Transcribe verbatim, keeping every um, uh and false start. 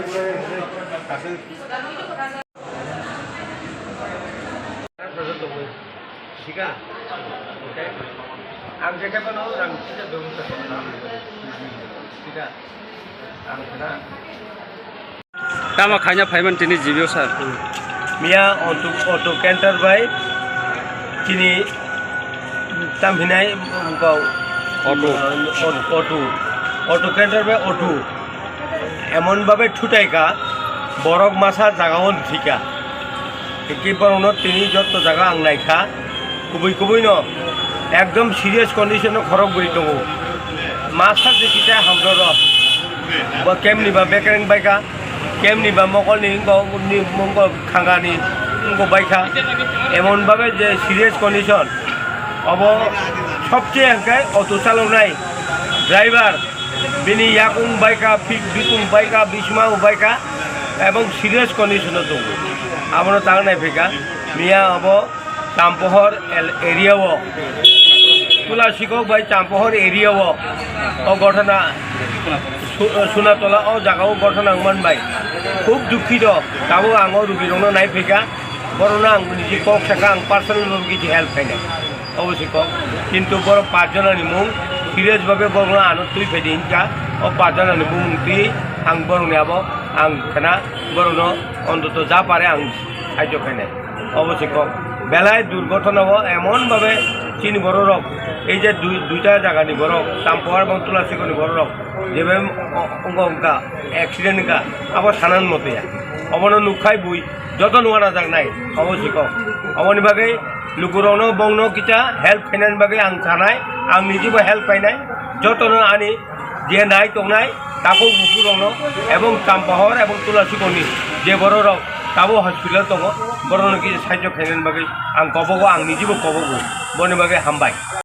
Ang je khe bono rang sida dong sa. Sida. Ang sana. Tamo khaina phaiman tini G B O sir. Miya auto, auto canter bai tini tam hinai, um, kau, auto. Um, auto, auto canter bai auto emon babe thutai ka, borok masa jaga o thika. Hingke borokno tini jotto jaga ang naikha, kubui kubui no ekdom serious condition o khorok bui tongo. Masa se kisa hamro ro. Bo kemni ba bekereng baikha, kemni ba mokolni wngko, ni wngko khangani wngko baikha. Emon babe je serious condition. Obo sobse hingke auto chaloknai driver. Bini yakung baikha, pi-, bikung baikha, bisma baikha, ebong serious condition o tongo. Abono tang nai phaikha, miya abo Champohor el-, area o, Tulasikok bai Champohor area o, o ghotona Su-, Sunatola o jaga o ghotona wngman bai khub dukhito. Tabuk ang o rugi rokno nai phaikha, borokno ang niji kok sakha, ang personal bhabe kisi help khainai. Obo se kok. Kintu borok pach jona ni mung serious bhabe borokno ano twi phaidi hinkha. O pach jona ni bumung twi ang borokni abo ang khna borokno ontoto ja pare ang sahajyo khainai. Obo se kok. Belai durghotonao emon bhabe chini borok rok, ei je dui, duita jaga ni borok, Champohor ebong Tulasikok ni borok rok, jebe o-, ongka ongka accident wngkha, abo sanan motoya. Obono nukkhai bui. Joto nukha najaknai, obo sikok. Oboni bagwi lukurokno bongno kisa help khainani bagwi ang sanai, ang nijibo help khainai. Jotono ani je nai tongnai, takhuk bukurokno ebong Champohor ebong Tulasikokni je bororok tabo hospital tongo, borokno kisa sahajyo khainani bagwi ang kobogo, ang nijibo kobogo. Boni bagwi hambai.